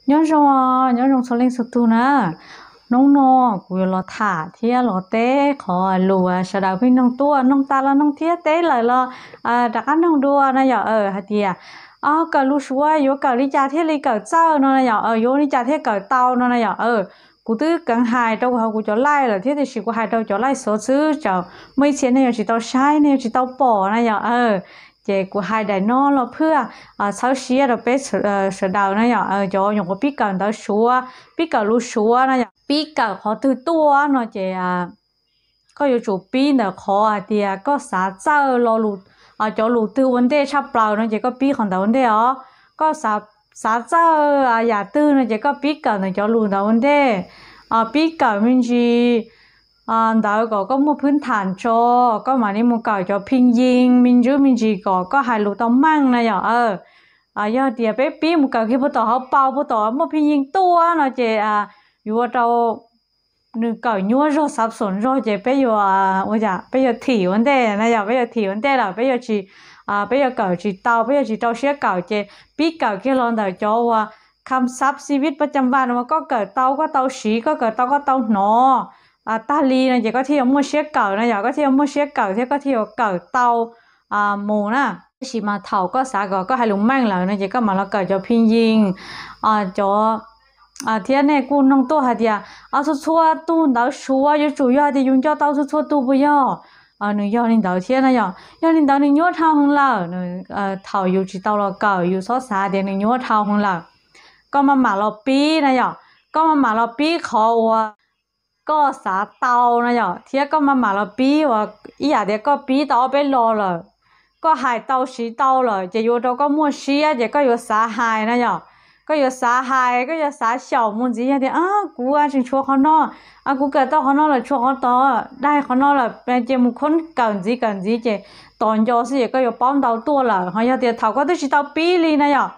Nyob zoo, nyob zoo txhua leej txhua tug na. Hnub no kuv yuav los tham thiab los teb qhov lus sawv daws pheej noog tuaj, noog tas los noog thiab teb lawm los rov qab noog dua na yom, hais tias kawm lus Suav yuav kawm li cas thiaj li kawm txawj no na yom, yuav li cas thiaj kawm tau no na yom. Kuv twb keev hais rau hauv kuv cov live lawm thiab, tiam sis kuv hais rau cov live Suav xwb, muaj ib txhia nej yuav tsis tau saib, nej yuav tsis tau pom na yom. Ces kuv hais daim no los phwj txhawb siab rau peb sawv daws na yom, cov nyuam qhuav pib kawm ntawv Suav, pib kawm lus Suav na yom, pib kawm qhov twg tuaj no ces koj yuav tsum pib ntawm qhov hais tias koj xav txawj lo lus, cov lus twg ua ntej tshaj plaws no ces koj pib qhov ntawd ua ntej os. Koj xav txawj yam twg no ces koj pib kawm ntawm cov lus ntawd ua ntej. Pib kawm me ntsis ntawd kom koj muaj phwb tham tso, koj mam li mus kawm cov phi yees me ntsis me ntsis kom koj hais lus tau meej na yom. Yog tias peb pib mus kawm kiag puag tom hauv paus, puag tom muaj phi yees tuaj no ces yuav ua rau nws kawm nyuaj zog xav xom zog ces peb yuav ua cas, peb yuav thim ua ntej na yom, peb yuav thim ua ntej lawm peb yuav tsis, peb yuav kawm tsis tau, peb yuav tsis rau siab kawm ces pib kawm kiag los ntawm cov uas kham xab xi vib pab cam vas uas koj kawm tau koj tau siv, koj kawm tau koj tau hnov tag li no ces koj thiaj yuav muaj siab kawm na yom, koj thiaj yuav muaj siab kawm thiab koj thiaj yuav kawm tau mus na. Tab sis mas thaum koj xav kom koj hais lus meej lawm no ces koj mam los kawm cov phi yees, cov thiab nej kuj noog tuaj hais tias txhua txhua tus ntawv Suav yuav tsum yog hais tias yus nco tau txhua txhua tus puas yog? Nws yog li ntawd thiab na yom, yog li ntawd nws nyuaj dhau heev lawm. Thaum yus tsis tau los kawm yus txhob xav tias nws nyuaj dhau heev lawm. Koj maj mam los pib na yom, koj maj mam los pib qhov uas koj xav tau na yom, thiab koj maj mam los pib uas ib yam tias koj pib tau ob peb lo lawm, koj hais tau siv tau lawm ces yuav ua rau koj muaj siab ces koj yuav xav hais na yom. Koj yuav xav hais, koj yuav xav xyaum mus ntxiv, yog tias kuv tseem tshuav qhov no, kuv kawm tau qhov no lawm, tshuav qhov tod, daig qhov no lawm ces mus khoob kawm ntxiv kawm ntxiv ces tos nco xwb ces koj yuav paub ntau tuaj lawm. Ho yog tias thaum koj twb tsis tau pib li na yom,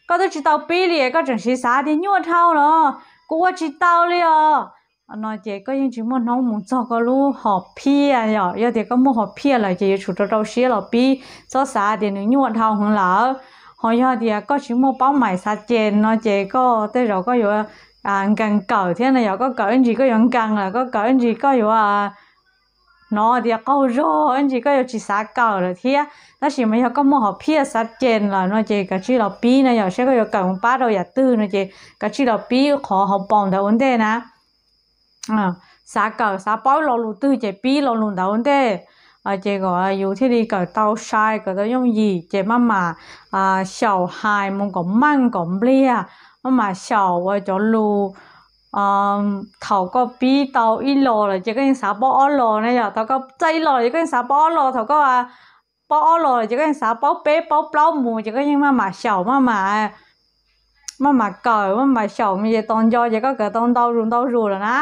koj twb tsis tau pib li es koj tseem siv xav tias nyuaj dhau los kuv ua tsis tau li os no ces koj yeej tsis muaj hnub mus txog koj lub hom phiaj yom. Yog tias koj muaj hom phiaj lawm ces yuav tsum rau rau siab los pib, txhob xav tias nws nyuaj dhau heev lawm. Ho yog tias koj tsis muaj paub maim xav ces no ces koj tej zaum koj yuav nkees kawm thiab na yom, koj kawm ib ntsis koj yuav nkees lawm, koj kawm ib ntsis koj yuav hnov tias qaug zog, ib ntsis koj yuav tsis xav kawm lawm thiab. Tab sis mas yog koj muaj hom phiaj xav ces lawm no ces kav tsij los pib na yom, saib koj yuav kawm mus pab rau yam twg no ces kav tsij los pib qhov hauv paus ntawd ua ntej na. Xav kawm xav paub lo lus twg ces pib lo lus ntawd ua ntej, ces kom yus thiaj li kawm tau sai kawm tau yooj yim ces maj mam xyaum hais mus kom meej kom npliag, maj mam xyaum ua cov lus thaum koj pib tau ib lo lawm ces koj yeej xav paub ob lo na yom, thaum koj txawj ib lo lawm ces koj yeej xav paub ob lo, thaum koj paub ob lo lawm ces koj yeej xav paub peb paub plaub mus ces koj yeej maj mam xyaum maj mam maj mam kawm maj mam xyaum mus ces tos nco ces koj kawm tau ntau zus ntau zus lawm na.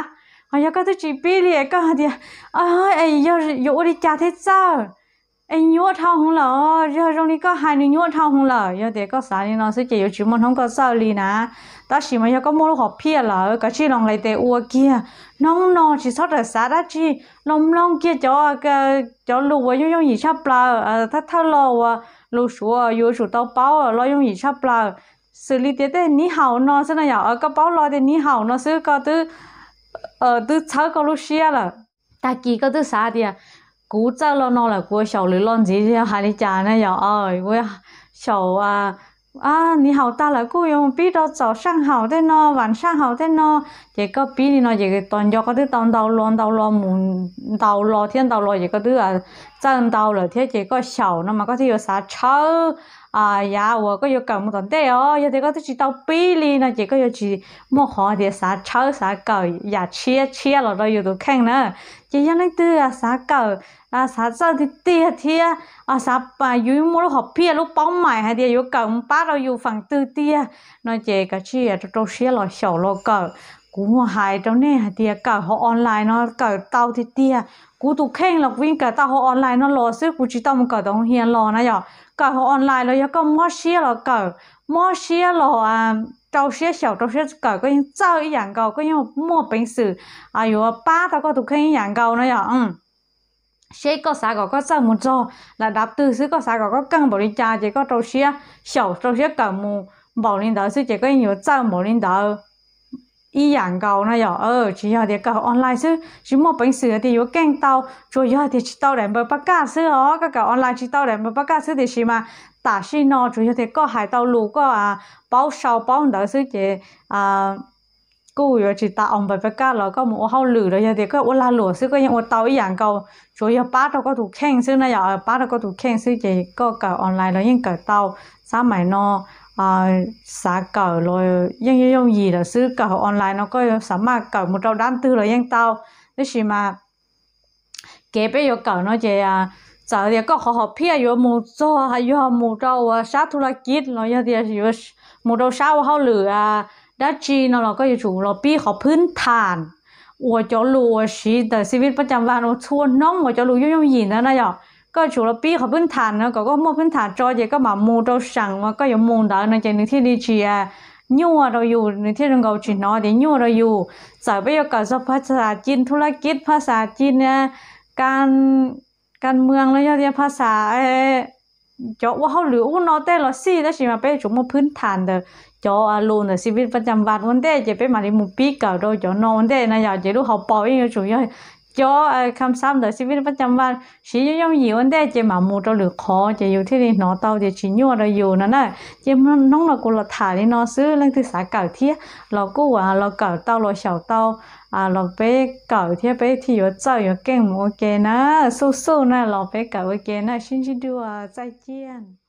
Ho yog koj twb tsis pib li koj hais tias, es yog yuav ua li cas thiaj txawj? Es nyuaj dhau heev lawm, yog zoo li koj hais nws nyuaj dhau heev lawm, yog tias koj xav li no xwb ces yuav tsis muaj hnub koj txawj li na. Tab sis mas yog koj muaj lub hom phiaj lawm kav tsij los nqis tes ua kiag. Hnub no tsis txhob rawm xav dab tsi, los mloog kiag cov, cov lus uas yooj yooj yim tshaj plaws, thawj thawj lo uas lus Suav yuav tsum tau paub los yooj yim tshaj plaws. Xws li tias tej ni hau no xwb na yom, koj paub lo tias ni hau no xwb koj twb, twb txhawb koj lub siab lawm. Tag kis koj twb xav tias kuv txawj lo no lawm kuv xyaum lwm lo ntxiv yog hais li cas na yom, kuv xyaum ni hau tag lawm kuj yuav pib rau txaus saj hau tej no, vam saj hau tej no. Ces koj pib li no ces tos nco koj twb tau ntau lo ntau lo mus, ntau lo thiab ntau lo ces koj twb txawj ntau lawm thiab ces koj xyaum no mas koj thiaj yuav xav tshawb yav uas koj yuav kawm mus tom ntej os. Yog tias koj twb tsis tau pib li no ces koj yuav tsis muaj qhov tias xav tshawb xav kawm yam tshiab tshiab los rau yus tus kheej na. Ces yog leej twg xav kawm, xav txawj tiag tiag thiab xav, yus muaj lub hom phiaj lub paub maim hais tias yuav kawm mus pab rau yus feem twg tiag no ces kav tsij rau rau siab los xyaum los kawm. Kuv muaj hais rau nej hais tias kawm hauv online no kawm tau tiag tiag. Kuv tus kheej los kuv yeej kawm tau hauv online no los xwb, kuv tsis tau mus kawm tom hoo hias los na yom. Kawm hauv online los yog koj mob siab los kawm, mob siab los rau siab xyaum rau siab kawm koj yeej txawj ib yam nkaus, koj yeej muaj peev xwm yuav pab tau koj tus kheej ib yam nkaus na yom. Seb koj xav kom koj txawj mus txog lam dav twg xwb, koj xav kom koj keej npaum li cas ces koj rau siab xyaum rau siab kawm mus npaum li ntawd xwb ces koj yeej yuav txawj npaum li ntawd ib yam nkaus no yom. Tsis yog tias kawm online xwb tsis muaj peev xwm tias yuav keej tau, tsuas yog tias tsis tau daim npaws pab kaj xwb os. Koj kawm online tsis tau daim npaws pab kaj xwb, tiam sis mas tam sim no tsuas yog tias koj hais tau lus, koj paub sau paub ntawv xwb ces kuj yuav tsis tas npaws pab kaj los koj mus ua hauj lwm los yog tias koj ua lag luam xwb koj yeej ua tau ib yam nkaus, tsuas yog pab rau koj tus kheej xwb na yom. Pab rau koj tus kheej xwb ces koj kawm online los yeej kawm tau. Xab maim no xav kawm los yeej yooj yooj yim lawm xwb. Kawm online no koj xav maj kawm mus rau dab twg los yeej tau. Tab sis mas kev peb yuav kawm no ces txawm tias koj qhov hom phiaj yuav mus txog, yog mus rau uas sab thu la kib los yog tias yuav mus rau sab ua hauj lwm dab tsi no los koj yuav tsum los pib qhov phwb tham uas cov lus uas siv ntawm xi vib pab cam vaj uas txhua hnub uas cov lus yooj yooj yim ntawd na yom. Koj yuav tsum los pib qhov phwb tham no kom koj muaj phwb tham tso ces koj mam mus rau seem uas koj yuav mus ntawd no ces nws thiaj li tsis nyuaj rau yus, nws thiaj zoo nkaus tsis hnov tias nyuaj rau yus. Txawm peb yuav kawm txog phas xas cin thu la kib, phas xas cin ka mws los yog tias phas xas cov ua hauj lwm ub no tej los xij, tab sis mas peb yuav tsum muaj phwb tham ntawm cov lus ntawm xi vib pab cam vaj ua ntej ces peb mam li mus pib kawm rau cov no ua ntej na yom. Ces lub hauv paus yeej yuav tsum yog cov kham xab ntawm xi vib pab cam vaj siv yooj yooj yim ua ntej ces mam mus rau lwm qhov ces yus thiaj li hnov tau tias tsis nyuaj rau yus no na. Ces hnub no kuv los tham li no xwb, leej twg xav kawm thiab los kuj los kawm tau los xyaum tau los peb kawm thiab peb thiaj yuav txawj yuav keej mus ua ke na. Xuj xuj na los peb kawm ua ke na, sib ntsib dua, txaij ciaj.